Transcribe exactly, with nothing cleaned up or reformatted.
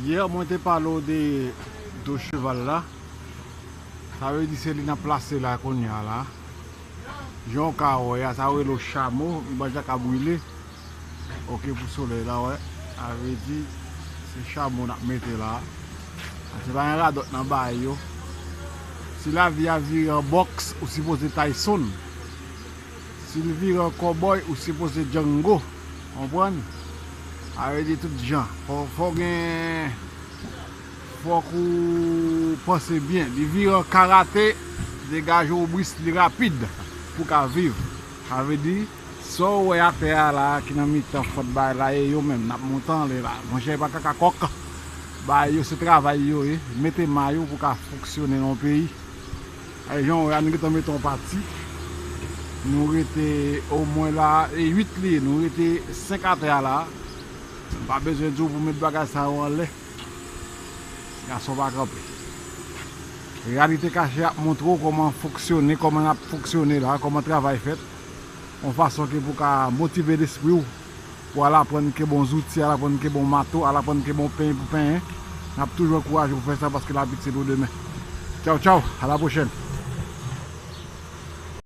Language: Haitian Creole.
Yè, mwen te pale w de do cheval la. Sa vle di se li n ap plase la kounye a la. Jan w ka wè a, sa yo rele w chamo, li pa jan ka brile. Ok, pou solèy la, wè. Sa vle di, se chamo n ap mete la. Se pa yon radòt nan bay yo. Si lavi a vire an bòks, ou sipoze Tyson. Si l vire an kòbòy, ou sipoze Django. Konprann? Sa vle di tout jan. Fò, fò gen, fòk ou panse byen. Li vire an karate, degaje w bris, li rapid pou ka viv. Sa vle di, sa w wè atè a la, ki nan mitan fòt bay la, e yo menm, n ap monte anlè la. Monchè, e pa kaka kòk. Bay yo, se travay yo ye. Mete may ou pou ka fonksyone nan yon peyi. Ay, jan w wè a, nou gentan mete yon pati. Nou rete omwen la, e uit li ye, nou rete senk atè a la. M pa bezwen di w pou met bagay sa yo anlè. Gason pa kanpe. Reyalite kache ap montre w kòman fonksyone, kòman n ap fonksyone la, kòman travay fèt. Yon fason ke pou ka motive lespri w, pou al aprann ke bon zouti, al aprann ke bon mato, al aprann ke bon penyen pou penyen. N ap toujou ankouraje w pou fè sa paske lavi se pou demen. Tchaw, tchaw, a la pwochèn.